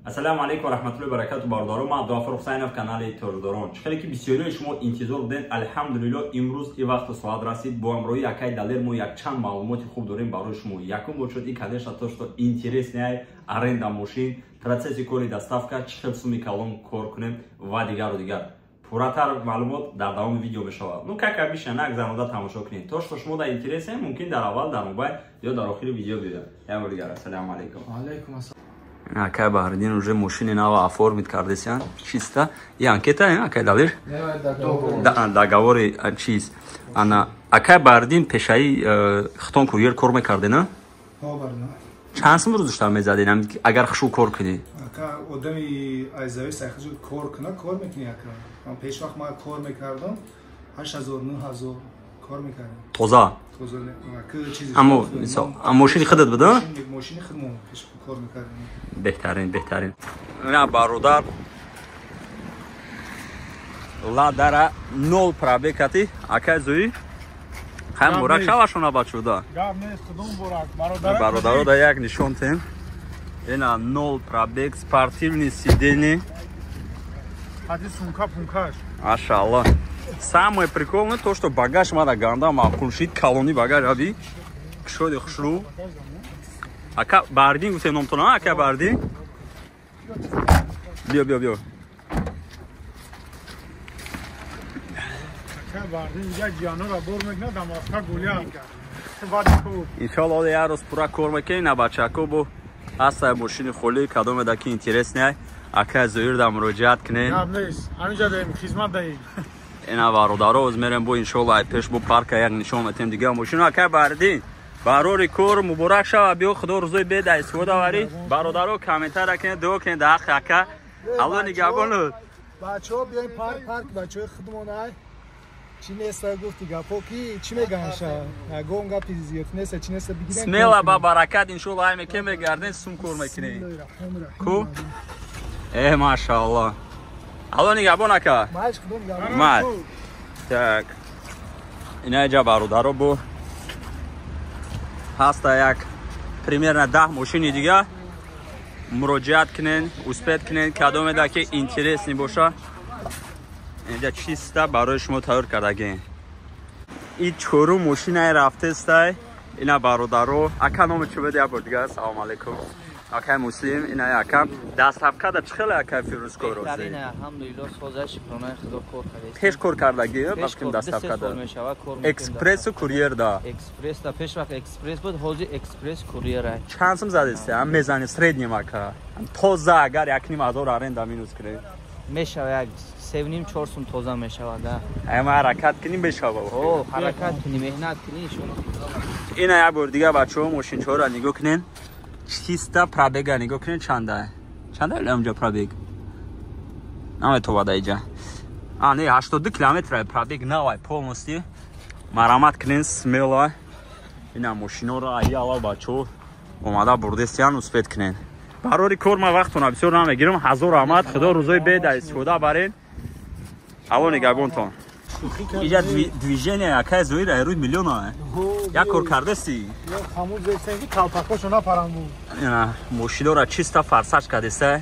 Ассалому алайкум ва раҳматуллоҳи ва баракатуҳ, бародарон. Ман Абдуғаффор Ҳусайнов, канали Тоҷдорон. Чӣ хеле ки бисёриҳои шумо интизор будед, алҳамдулиллоҳ, имрӯз и вақту соат расид. Бо ҳамроҳии акай Далер мо якчанд маълумоти хуб дорем барои шумо. Якум бошад и, конечно, то что интересный аренда мошин, процесси кори доставка, чӣ хел суми калон кор кунем ва дигару дигар. Пурратар маълумот дар давоми видео мешавад. Ну, как обычно, нагзарода тамошо кунед. То что шумо да интересе, мумкин дар аввал, дар мобайн ё дар охири видео биёяд. Як бор дигар ассалому алайкум. Ва алайкум ассалом. Акай Баҳриддин уже мошини нава оформить кардесян. Чиста. И анкета, акай Далер? Договори чиз. Ана акай Баҳриддин, пешаи хитон курьер кор мекардена? Чанд сум рӯзушта мезадин, агар хушу кор кунӣ? Ака, одами айзави сайхаҷу кор куна, кор мекунӣ, ака. Ман пеш вақт ман кор мекардам, 8000, 9000 кор мекардам. Тоза? Тоза. Аммо мошини худат буда? Мошини худмон пеш кор мекардем. Беҳтарин, беҳтарин. На, бародар, Ладара нол пробег кати, акай Зуи. Хай, мурак шавашона, бачуда. Гап нест, худум бурак. Бародаро. Бародаро, да як нишон тем. Ина нол пробег, спортивный сиденье. Хади сумка пункаш. Машаллах. Самое прикольное то, что багаж мада ганда маъқул шид, калони багаж аби. Кушоди хушрӯ. Ака Бардин гуфтем номтона, ака Бардин? Биё, биё, биё. Ака Бардин як ҷиянора бор мекунад, дамаска гулия. Иншоаллоҳ, як рӯз пурра кор мекунем, на бачако бо ҳаста мошини холӣ, кадоме да ки интересный, ака Зоир да муроҷиат кунем. Гап нест, ҳаминҷа даем, хизмат даем. Ина, бародаро, оз мерем бо, иншоаллоҳ, ай пеш бо парка як нишон метем дига мошину. Ака Бардин, барори кор муборак шава, биё, худо рӯзои беда истифода варӣ. Бародаро, комментария кунед, дуо кунед дар ҳаққи ака. Алло нигаҳбонут. Бачаҳо, биёин парк, парк бачаҳои худмон ай. Чӣ неста, гуфти гапо ки чӣ меганша? Ягон гапи зиёд неста, чӣ неста, бигирен. Смело, ба баракат, иншоаллоҳ, ай меке мегарден, сум кор мекунем. Ку? Э, машааллоҳ. Алло нигаҳбон, ака. Майш, худо нигаҳбон. Май. Так. Ина иҷа, бародаро, бо ҳаста як примерно 10 мошини дига. Муроҷиат кунен, успеть кунен, кадоме да ки интересный боша. Инҷа чиста барои шумо тайёр кардагем. И чорум мошинае рафтестай. Ина, бародаро, ака, номи чӣ буд як бор дигар? Салом алейкум. Акай Муслим, ина ака. Доставка да чӣ хеле, акай Фирӯз, кор? Беҳтарин, алҳамдулиллоҳ, соза, шукронаи Худо, кор кардем. Пеш кор кардагӣ, бахтим доставка да? Экспрессу курьер да? Экспресс да, пеш вақт экспресс буд, ҳозир экспресс курьер ай. Чанд сум задисте? Ам мезани среднем, ака. Тоза агар 1,5 ҳазор аренда минус кунем. Мешава, як севним, чор сум тоза мешавад, да. Ама ҳаракат кунӣ, мешава. О, ҳаракат кунӣ, меҳнат кунӣ, иншоаллоҳ. Ина як бор дига, бачаҳо, мошинчаҳоро нигоҳ кунен. Чиста пробега нигоҳ кунед, чанда? Чанда онҷа пробег? Наметовада иҷа. А, не, 82 километр пробег, навай полностью. Марамат кунен смело. Ина мошиноро аяла, бачаҳо, омада бурдестиян, успеть кунен. Барори кор, ман вақтона бисёр намегирам. Ҳазор раҳмат, худо рӯзои беда истифода барен. Алло нигаҳбонтон. Иҷа движение, акай Зоир, айрӯи миллиона як кор кардасти. Калпакошо напаранд. Мошинора чиста фарсаж кардеста.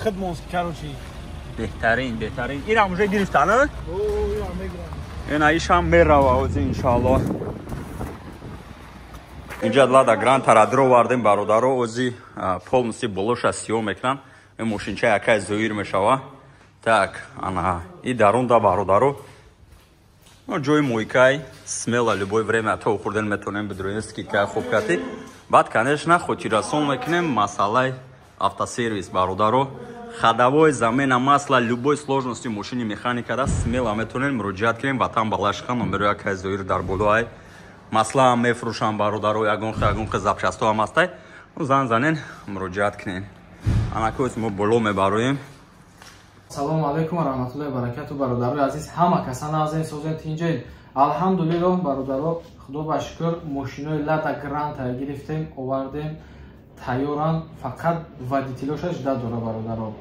Хидмонски, короче. Беҳтарин, беҳтарин. Инам уже гирифтана, ина ишам мерава ози, иншоаллоҳ. Инҷа Лада Грантара дровардем, бародаро, ози полностью болоша сиё мекунам. Ин мошинчаи акай Зоир мешава. Так, ана и дарунда, бародаро, ҷои мойкай, смело любое время то хурден метонем, бидроем, скидкаи хуб кати. Баъд, конечно, хотиррасон мекунем масъалаи автосервис, бародаро. Ходовой, замена масла, любой сложности мошини механикада смело метонем муроҷиат кунем. Ватан Балашиха, номерои акай Зоир дар болоай. Маслаам мефурӯшам, бародаро, ягон ягон запчастҳоам ҳастай, зан занен, муроҷиат кунем. Анакоз мо боло мебароем. Салому алайкум ва раҳматуллоҳи ва баракату, бародарои азиз, ҳама каса назен, созен, тинҷаед? Алҳамдулиллоҳ, бародаро, худо ба шукр, мошинои Лада Гранта гирифтем, овардем, тайёранд, фақат водителошаш жда дора, бародаро.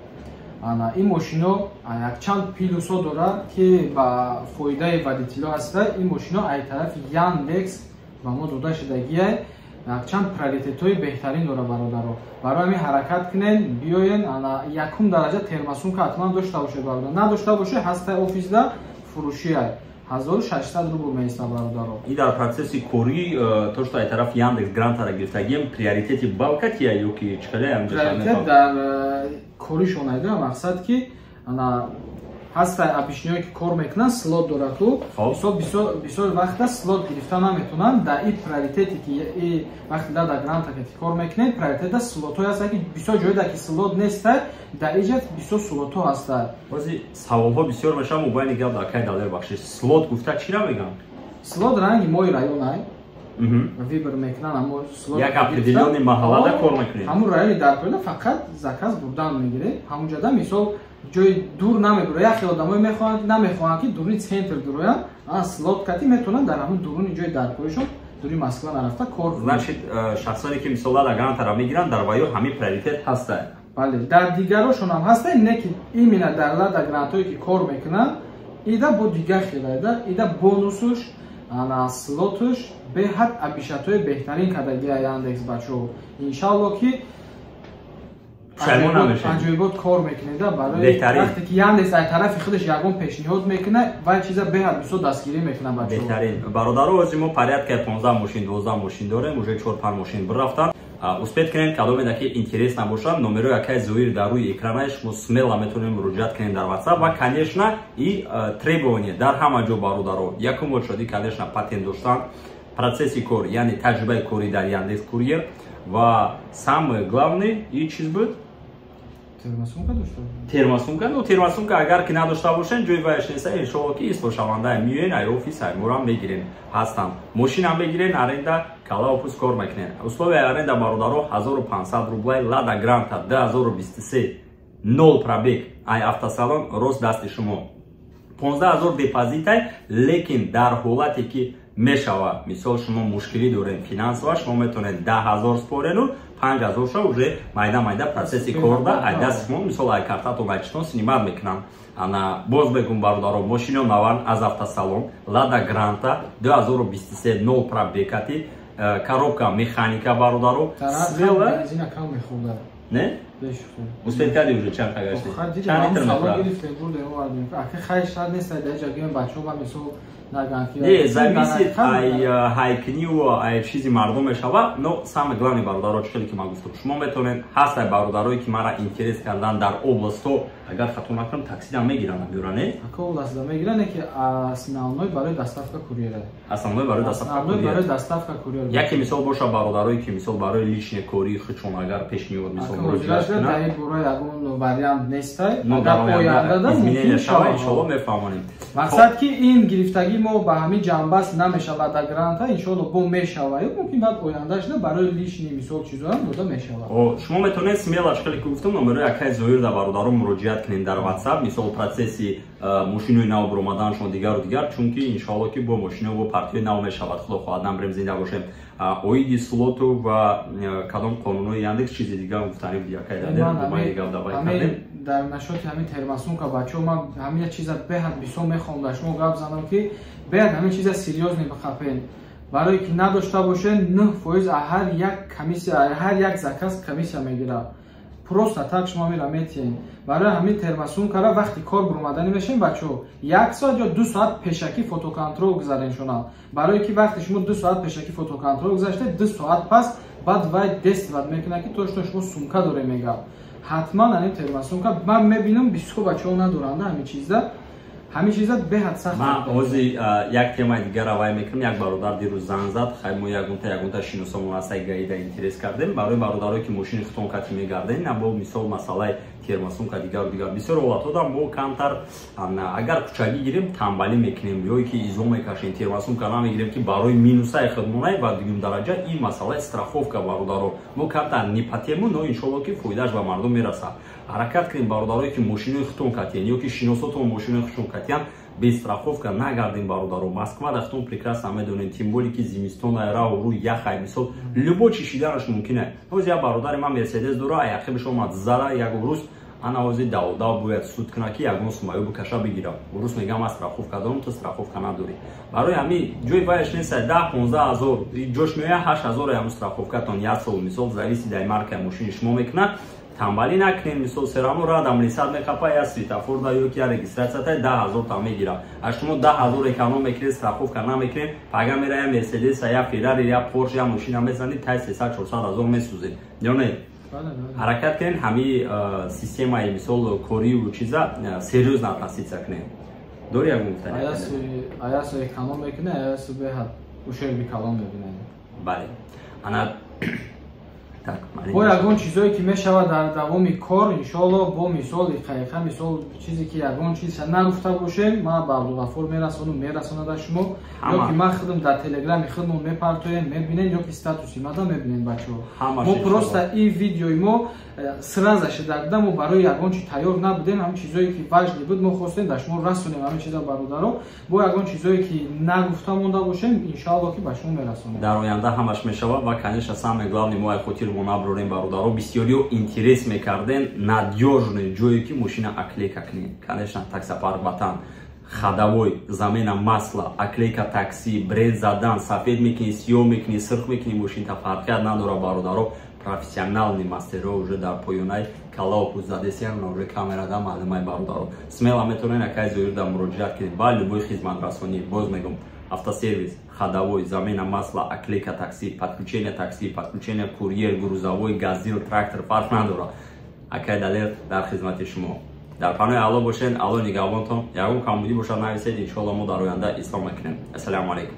Ана ин мошино якчанд плюсо дора, ки ба фоидаи водитело ҳаста. Ин мошино ай тарафи Яндекс ба мо дода шудагиай. Чанд приоритетҳои беҳтарин дора бародаро. Барои ҳамин ҳаракат кунен, биёен, ана якум дараҷа термосумка ҳатман дошта бошед бародар. Надошта бошед, ҳастаи офисда фурӯшия. 1600 рубл меиста бародаро. И дар процесси корӣ то что ай тараф Яндекс Грантара гирифтагием, приоритети балкатия ё ки чӣ қадар ҳамҷа? Приоритет дар коришон айда, мақсад ки ана ҳастай обычный ҳое ки кор мекунанд, слот дорад ку. Мисол, бисёр вақта слот гирифта наметавонанд. Дар и приоритете ки и вақти Лада Гранта ки кор мекунед, приоритета слотҳое ҳастанд ки бисёр ҷоеда ки слот нестай, дар иҷа бисёр слотҳо ҳастанд. Бози саволҳо бисёр мешавад мобайни гап дар кай Далер, бахшиш, слот гуфта чира мегӯянд? Слот ранги мои район ай выбор мекунанд, аммо слот як определённый маҳаллада кор мекунед. Ҳамун райони дар поёна фақат заказ бурдан мегиред. Ҳамунҷода мисол ҷои дур намебура. Як хел одамое мехоҳанд, намехоҳанд ки дуруни центр дуроянд, а слот кати метавонанд дар ҳамун дуруни ҷои даркоришон, дури Москва нарафта, кор кунанд. Значит, шахсоне ки мисол Лада Грантара мегиранд, дар ваё ҳамин приоритет ҳастанд? Бале, дар дигарошон ҳам ҳастанд, не ки именно дар Лада Грантҳое ки кор мекунанд, ида бо дигар хелайда, ида бонусуш, ана слотуш беҳад абишатҳои беҳтарин кардагия Яндекс. Бачаҳо, иншалло ки пушаймон намешавед. Аҷоибот кор мекунеда барои Беҳтарин. вақте ки Яндекс ай тарафи худаш ягон пешниҳод мекунад, вай чиза беҳад бисёр дастгирӣ мекунад бачаҳо. Беҳтарин, бародаро. Ози мо порядка 15 мошин, 12 мошин дорем, уже 4-5 мошин бирафтанд. Успеть кунед, кадоме ки интерес набошад, номерои акай Зоир дар рӯи экрана, шумо смело метавонед муроҷиат кунед дар WhatsApp. Ва, конечно, и требование дар ҳама ҷо, бародаро, якум очереди, конечно, патент доштан, процесси кор, яъне таҷрибаи корӣ дар Яндекс Курьер ва самое главное и чиз буд? Термосумка дошта бошед. Термосумка. Ну, термосумка агар ки надошта бошен, ҷои ваяш неста. Иншоалло ки ислоҳшаванда миёен, ай офис ай морам мегирен, ҳастам, мошинам мегирен, аренда калаопус кор мекунен. Условия аренда, бародаро, 1500 рублай. Лада Гранта 2023, нол пробег, ай автосалон рост дасти шумо. 15 000 депозитай, лекин дар ҳолате ки мешава, мисол, шумо мушкилӣ доред финансова, шумо метавонед 10 000 спорену 5000 ша уже майда майда процесси корда ай даст шумо, мисол, ай картатон, ай читон снимать мекунам. Ана боз мегум, бародаро, мошино наван аз автосалон, Лада Гранта 2023, нол пробегати, коробка механика, бародаро. Смело. Бензина кам мехӯрда. Не? Бешухӣ. Успеть кардӣ, уже чанд гашти? Чанд литр Салон мехӯрад? Гирифтем, бурдем, овардем. Ака, хайр, шарт нест, дар ҷа гӯем бачаҳо ба мисол наган ки Не, зависит ай ҳайкниву ай чизи мардум мешава. Но самое главное, бародаро, чӣ хеле ки ман гуфтам, шумо метавонед, ҳастай бародарое ки мара интерес кардан дар областҳо, агар хато накунам, таксидам мегиранд, биёра, не? Ака, областда мегиранд, не ки основной барои доставка курьера. Основной барои доставка Основной курьер. барои доставка курьер. Яке мисол боша, бародарое ки мисол барои личный кори худшон агар пешниҳод, мисол, Ака, муроҷиат ҳозираш дар кунанд. ин бора ягон вариант нестай. Но дар дар оянда оянда изменения мумкин шава, шава. иншоалло, мефаҳмонем. Мақсад ки ин гирифтагӣ мо ба ҳамин ҷанбаст намешавад дар Гранта, иншоалло, бо мешава, ё мумкин баъд ояндашда барои личный мисол чизоам дода мешавад. Шумо метавонед смело, чӣ хеле ки гуфтам, номерои акай Зоир да, бародарон, муроҷиат кунед дар WhatsApp, мисол, процесси мошинои нав баромаданшон, дигару дигар, чунки иншоалло ки бо мошино, бо партияи нав мешавад. Худо хоҳад, намрем, зинда бошем. Оиди слоту ва кадом қонунҳои Яндекс чизи дигар гуфтанӣ буди, акай Далер? Ман бо гап давай кардем. Дар нашоти ҳамин термосумка, бачаҳо, ман ҳамин як чиза беҳад бисёр мехоҳам дар шумо гап занам, ки беҳад ҳамин чиза серьёзно бихапен. Барое ки надошта бошен, 9% ҳар як комиссия, ҳар як заказ комиссия мегирад. Просто так шумо мера метиҳен. Барои ҳамин термосумкара вақти кор буромаданӣ мешем, бачаҳо, як соат ё 2 соат пешакӣ фотоконтрол гузарен шуна. Барое ки вақти шумо 2 соат пешакӣ фотоконтрол гузашта, 2 соат пас баъд вай действовать мекунад, ки точно шумо сумка доре, мега. Ҳатман ҳамин термосумка, ман мебинам, бисёр бачаҳо надоранда ҳамин чиза. Ҳамин чиза беҳад сахт. Ман ҳози як темаи дигара вай мекунам. Як бародар дирӯз занг зад. Хай, мо ягонта шиносомон ҳастай, гаида интерес кардем. Барои бародарое ки мошини худтон кати мегардем, на бо мисол масъалаи термосумка, дигару дигар, бисёр ҳолатҳо мо камтар, агар кучагӣ гирем, тамбалӣ мекунем ё ки изо мекашем, термосумка намегирем, ки барои минусаи худмонай. Ва дуюм дараҷа ин масъалаи страховка, бародаро, мо камтар не по тему, но иншоалло ки фоидааш ба мардум мерасад. Ҳаракат кунем, бародарое ки мошинои худтон катиен ё ки шиносотон мошинои худшон катиян, без страховка нагардем, бародаро. Москва дахтон прекрасно медонем, тем более ки зимистон, раҳу рӯй яхай, мисол, любой чӣ шиданаш мумкин е. Ҳози як бародари ман Мерседес дора, аяқибаш омад, зара як рӯз. Ана ози даводав бояд суд кунад, ки ягон сумаю бикаша бигира. Урус мегам, ман страховка дорам, ту страховка надорӣ. Барои ҳами ҷои ваяш нест, 10-15 ҳазор ҷош меояд, 8 ҳазор ҳамун страховкатон як сол, мисол, зависит дай маркаи мошини шумо мекунад. Тамбалӣ накунед, мисол, всё равно радам лисат мехапа, я светофорда ё ки я регистрацията 10 000 та мегира. А шумо 10 000 эконом мекунед, страховка намекунед, пага мера я Мерседеса, я Феррари, я Порш, я мошина мезанед, тай 300-400 ҳазор месӯзед ё не? Ҳаракат кунед, ҳами системаи, мисол, корию чиза серьёзно относиться кунед. Дори ягон гуфтани? Аясу эконом мекунед, аясу беҳад ущерби калон мебинед. Бале, ана. Бо ягон чизое ки мешавад дар давоми кор, иншоалло, бо мисол иқаиқа, мисол, чизе ки ягон чиза нагуфта бошем, ман ба Абдуғафур мерасонам, мерасонада шумо, ё ки ман худам дар телеграми худмон мепартоем, мебинед, ё ки статуси мада мебинед, бачаҳо. Мо просто ин видеои мо сразу шуда, мо барои ягон чи тайёр набудем. Ҳамин чизое ки важный буд, мо хостем дар шумо расонем ҳамин чиза. Бародаро, бо ягон чизое ки нагуфта монда бошем, иншоалло, ки ба шумо мерасонем. Дар оянда ҳамаш мешавад. Ва, конечно, самое главное, мо хотир мо наброрем, бародаро, бисёриё интерес мекарден надёжный ҷое, ки мошина оклейка кунем. Конечно, таксопарк Ватан: ходовой, замена масла, оклейка такси, бренд задан, сафед мекунӣ, сиёҳ мекунӣ, сирх мекунӣ, мошинта фарқият надора, бародаро. Профессиональный мастеро уже дар поёнай калаопу задесиан, уже камерада маълумай, бародаро. Смело метавонед акай Зоирда муроҷиат кунед ба любой хизматрасонӣ. Боз мегӯм: автосервис, ходовой, замена масла, оклейка такси, подключение такси, подключение курьер, грузовой, газил, трактор, фарқ надорад, акай Далер дар хизмати шумо. Дар панои Алло бошед, Алло нигаҳбонтон. Ягон камбудӣ бошад, нависед, иншоалло, мо дар оянда ислоҳ мекунем. Ассалому алайкум.